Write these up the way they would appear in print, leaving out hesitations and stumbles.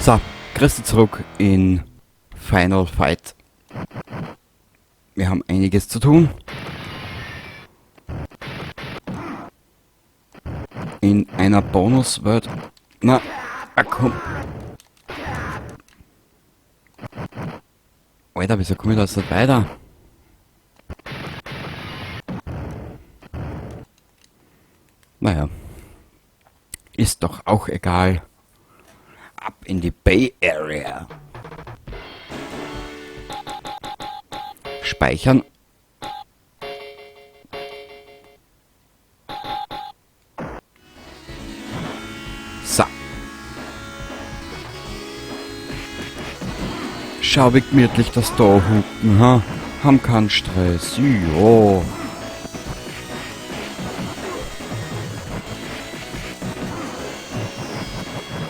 So, grüß dich zurück in Final Fight. Wir haben einiges zu tun. In einer Bonus-World. Na, ah, komm. Alter, wieso komme ich da jetzt nicht weiter? Naja. Ist doch auch egal. Ab in die Bay Area. Speichern. So. Schau, wie gemütlich das da hupen, ha? Haben keinen Stress. Jo.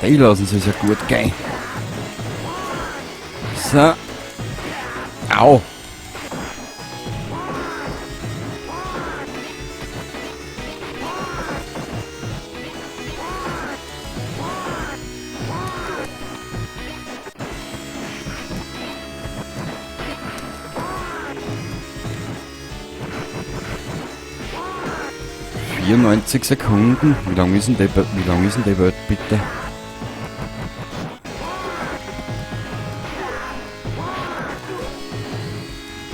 Die lassen sich ja gut gehen. So. Au. 94 Sekunden. Wie lang ist denn die, wie lang ist denn die Welt, bitte?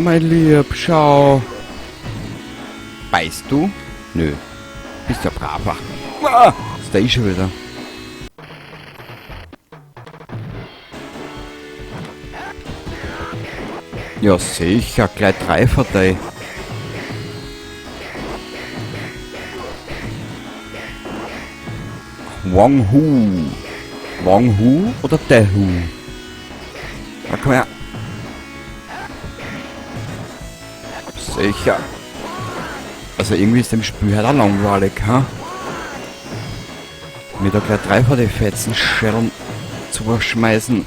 Mein Lieb, schau. Beißt du? Nö. Bist ja braver. Ah, ist der eh schon wieder. Ja, sicher. Gleich 3 Partei. Wong Hu. Wong Hu oder Der Hu? Da komm her. Sicher. Also irgendwie ist dem Spiel halt auch langweilig, ha? Mir da gleich 3 vor die Fetzen Schellen zu schmeißen.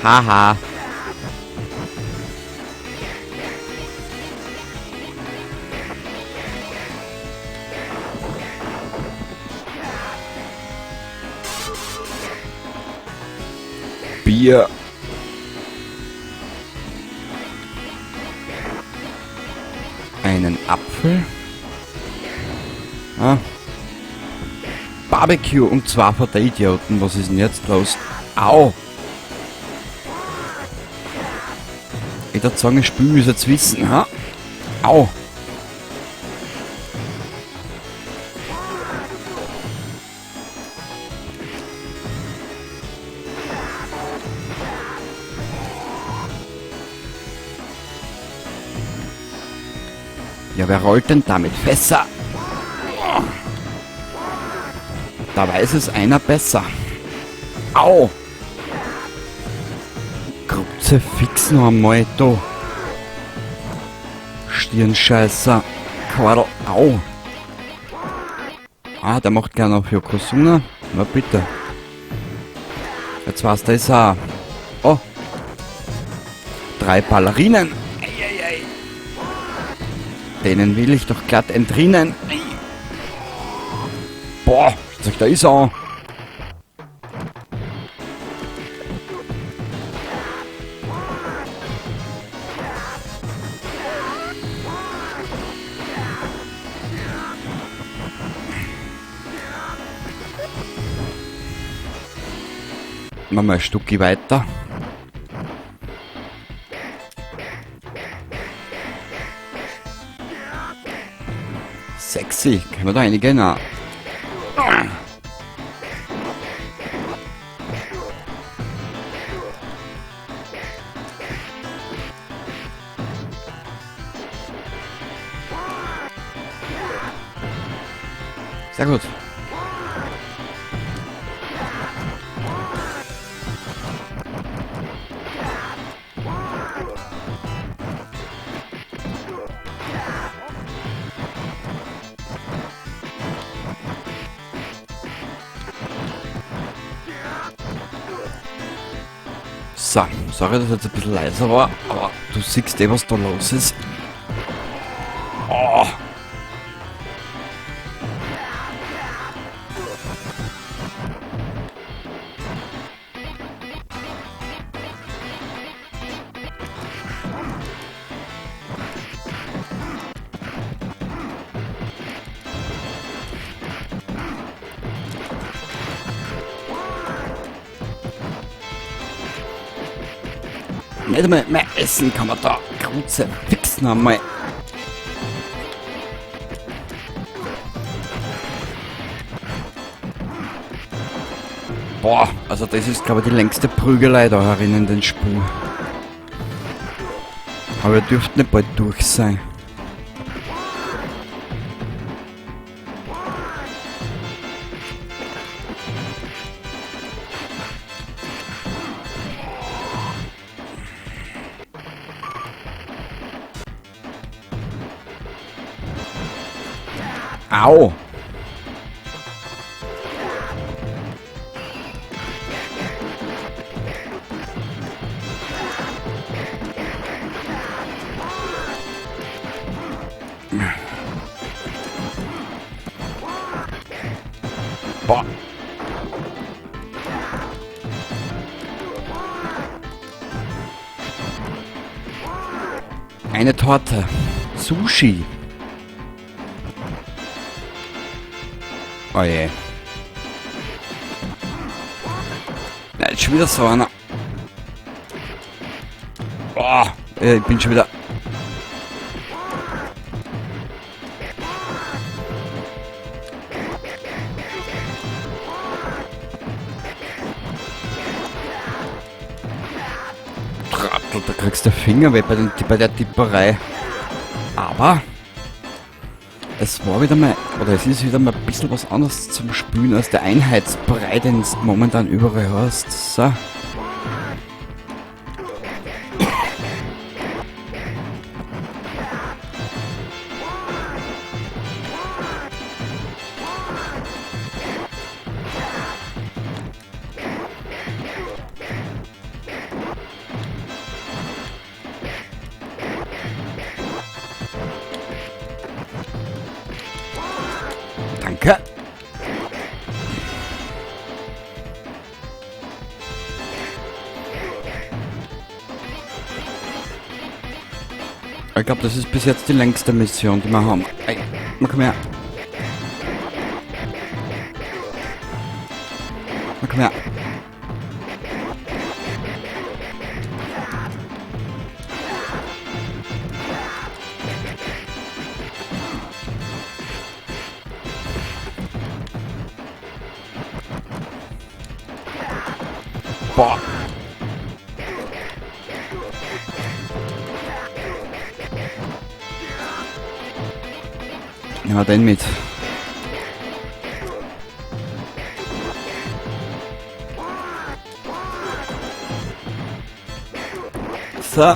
Haha. Bier. Einen Apfel. Ah. Barbecue und zwar von der Idioten. Was ist denn jetzt los? Au! Ich würde sagen, das Spiel ist jetzt wissen, ha? Au! Ja, wer rollt denn damit Fässer? Da weiß es einer besser. Au! Kruzifix noch einmal da. Stirnscheißer. Quadel. Au! Ah, der macht gerne auf Yokozuna. Na bitte. Jetzt war's, da ist er. Oh! 3 Ballerinen. Ei, ei, ei. Denen will ich doch glatt entrinnen. Boah, da ist er. Machen wir ein Stückchen weiter. Sexy. Können wir da reingehen? Na. Sehr gut. So, sorry, dass jetzt ein bisschen leiser war, aber du siehst eh, was da los ist. Oh. Nicht einmal mehr essen kann man da. Kruzifix nochmal. Boah, also das ist, glaube ich, die längste Prügelei da herin in den Spur. Aber wir dürften nicht bald durch sein. Au! Boah. Eine Torte. Sushi. Oh je. Na, jetzt schon wieder so einer. Oh, ich bin schon wieder. Trattel, da kriegst du Finger weh bei der Tipperei. Aber es war wieder mal, oder es ist wieder mal ein bisschen was anderes zum Spülen als der Einheitsbrei, den du momentan überall hast. So. Danke. Ich glaub, das ist bis jetzt die längste Mission, die wir haben. Ey, mal komm her. Mal komm her. Boah. Nehmen wir den mit. So.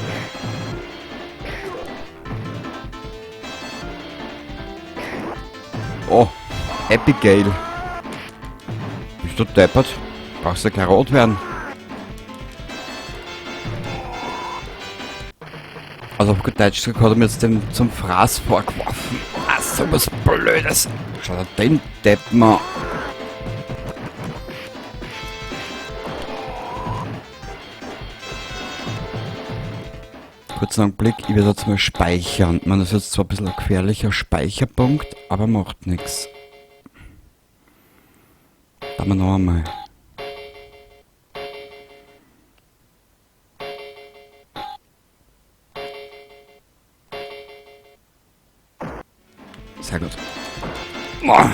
Oh, Abigail. Bist du deppert? Brauchst du kein Rot werden. Also auf gut Deutsch gesagt hat er mir jetzt den zum Fraß vorgeworfen. Ah, so was Blödes. Schau dir den Deppen an. Kurzen Augenblick, ich werde jetzt mal speichern. Ich meine, das ist jetzt zwar ein bisschen ein gefährlicher Speicherpunkt, aber macht nix. Da haben wir noch einmal. Sehr gut. Boah.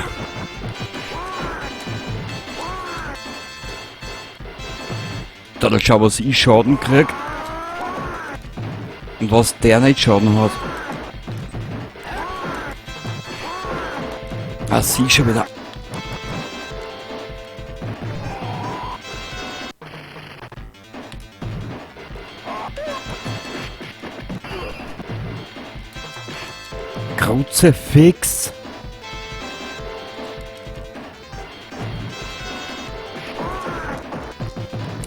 Da schau, was ich Schaden krieg. Und was der nicht Schaden hat. Ah, sie schon wieder. Kruzifix.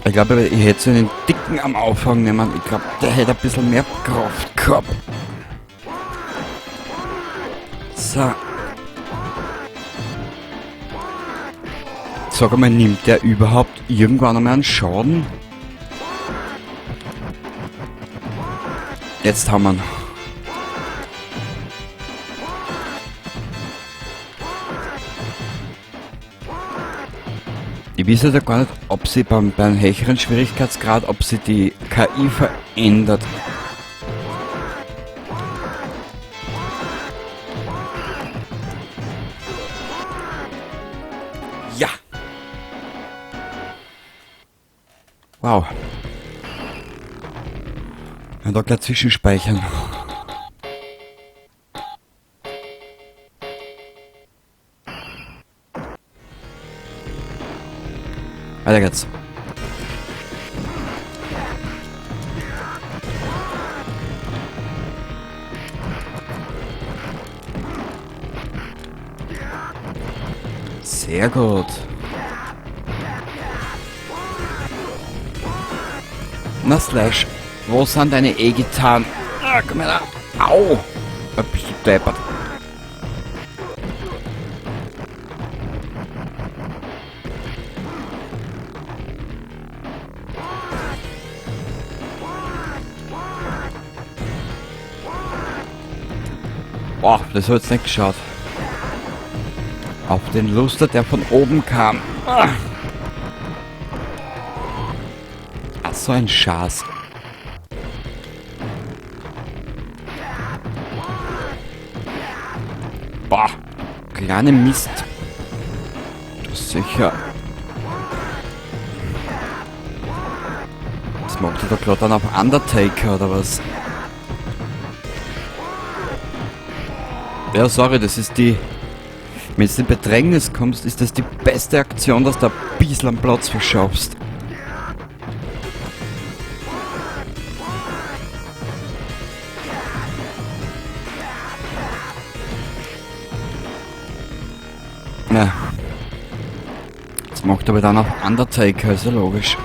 Ich glaube, ich hätte so einen dicken am Anfang nehmen. Ich glaube, der hätte ein bisschen mehr Kraft gehabt. So. Sag einmal, nimmt der überhaupt irgendwann einmal einen Schaden? Jetzt haben wir ihn. Ich weiß ja gar nicht, ob sie beim höheren Schwierigkeitsgrad, ob sie die KI verändert. Ja! Wow. Ja, da gleich zwischenspeichern. Weiter geht's. Sehr gut. Na Slash, wo sind deine E-Gitarren? Ah, komm her da. Au! Bist du deppert. Boah, das hat jetzt nicht geschaut. Auf den Luster, der von oben kam. Ah. Ach, so ein Schaß. Boah, kleine Mist. Sicher. Was macht der da gerade dann auf Undertaker oder was? Ja, sorry, das ist die... Wenn du in Bedrängnis kommst, ist das die beste Aktion, dass du ein bisschen am Platz verschaffst. Ja. Jetzt macht aber dann auf Undertaker, ist ja logisch.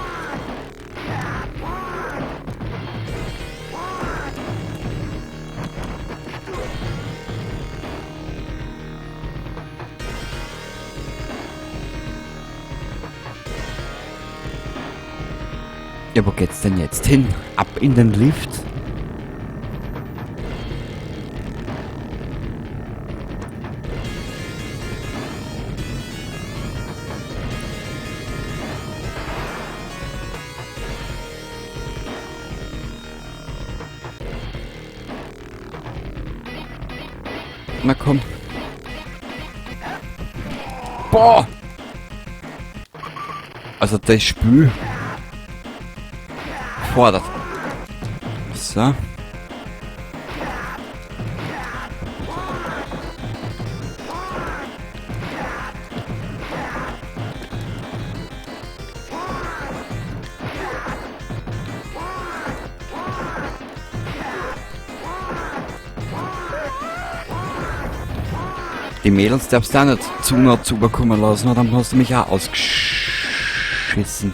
Ja, wo geht's denn jetzt hin? Ab in den Lift? Na komm. Boah! Also das Spiel fordert. So. Die Mädels darfst du auch nicht zu nah zubekommen lassen, dann hast du mich auch ausgeschissen.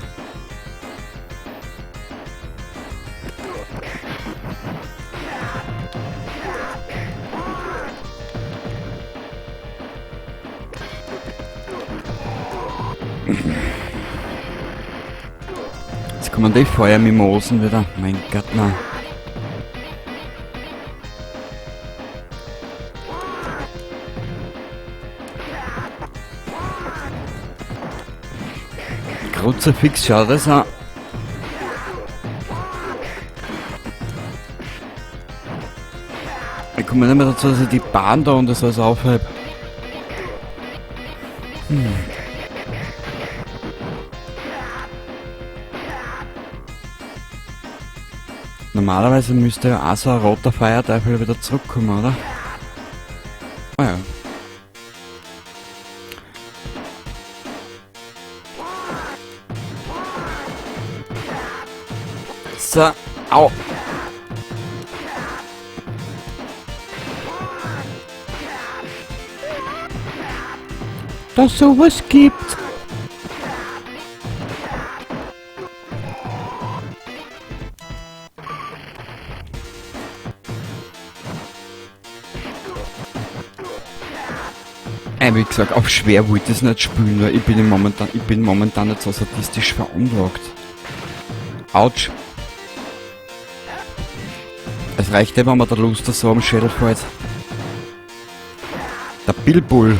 Jetzt kommen die Feuermimosen wieder. Mein Gott, na. Kruzifix, schau das an. Ich komme nicht mehr dazu, dass ich die Bahn da und das alles aufhebe. Normalerweise müsste ja auch so ein roter Feierteufel wieder zurückkommen, oder? Ah ja. So, au! Dass sowas gibt! Wie gesagt, auf schwer wollte ich es nicht spielen, weil ich bin momentan nicht so sadistisch veranlagt. Autsch. Es reicht eh, wenn man der Luster so am Schädel fällt. Der Bilbull.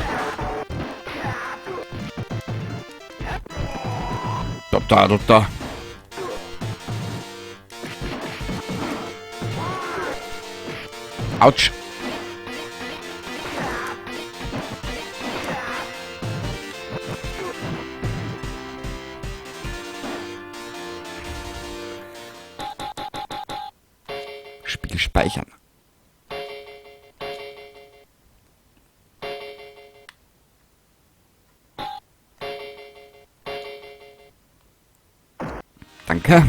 Da, da, da, da. Autsch. Spiel speichern. Danke.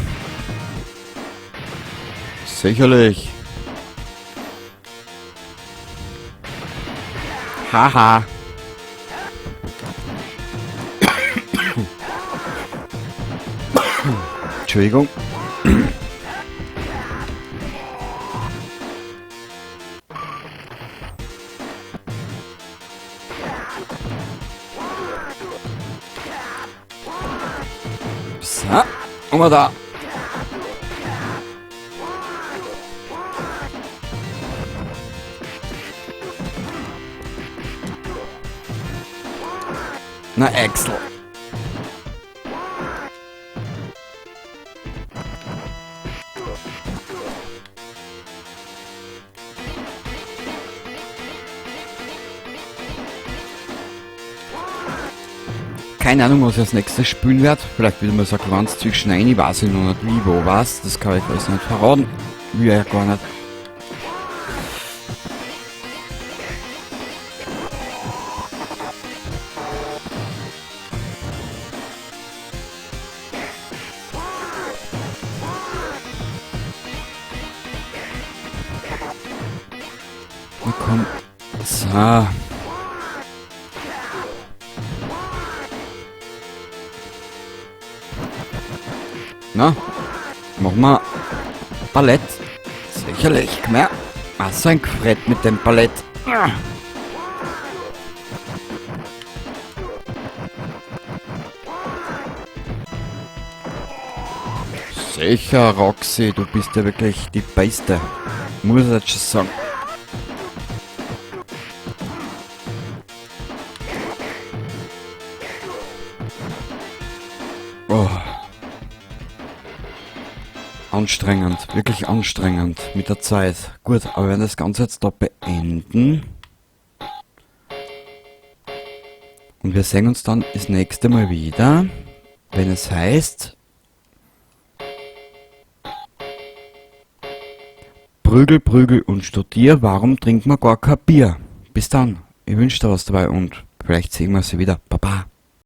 Sicherlich. Haha. Entschuldigung. So, und da. Na, Axel. Keine Ahnung, was ich als nächstes spielen werde. Vielleicht wieder mal so ein kleines zwischen ein, ich weiß noch nicht wie, wo, was. Das kann ich alles nicht verraten. Will ja gar nicht. Na komm. So. Na, machen wir Ballett. Sicherlich, komm her. Ach, so ein Gefrett mit dem Ballett. Sicher, Roxy, du bist ja wirklich die Beste. Muss ich jetzt schon sagen. Oh. Anstrengend, wirklich anstrengend mit der Zeit. Gut, aber wir werden das Ganze jetzt da beenden. Und wir sehen uns dann das nächste Mal wieder, wenn es heißt Prügel, Prügel und Studier, warum trinkt man gar kein Bier? Bis dann, ich wünsche dir was dabei und vielleicht sehen wir sie wieder. Baba.